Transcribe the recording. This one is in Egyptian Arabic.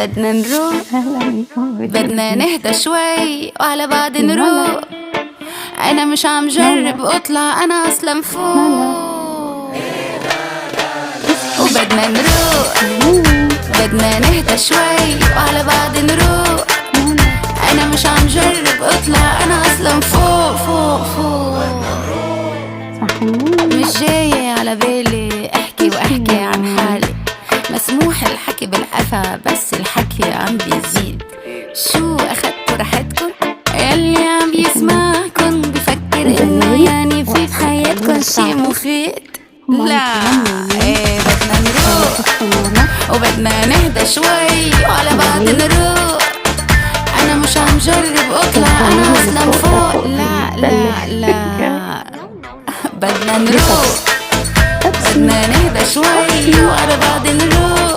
بدنا نروق، أهلا بيكم في فيديو بدنا جديد. نهدى شوي وعلى بعض مالا نروق. انا مش عم مالا جرب اطلع، انا اصلا مالا فوق. اصحي. وبدنا نروق، مالا بدنا نهدى شوي وعلى بعض نروق. مالا انا مش عم جرب اطلع، انا اصلا فوق فوق فوق. صح النوم. مش جاية على بالي احكي اصحي واحكي يا عن مالا. حالي، مسموح الحكي بالقفا بس الحكي عم بيزيد. شو اخدتوا راحتكن؟ يلي عم يسمعكن بفكر انه البرنامج يعني في وقت بحياتكن الأكل شي بتاعته. مفيد. هما لا كمان نايمين. ايه، بدنا نروق صحي مالا. وبدنا نهدى شوي وعلى بعض بالليل نروق. انا مش عم جرب اطلع، انا البرنامج اللي اصلا فوق ده فوق. فوق لا في لا التلاجة. لا، بدنا دي نروق، بيبسي. بدنا نهدى شوي بيبسي. وعلى بعض نروق.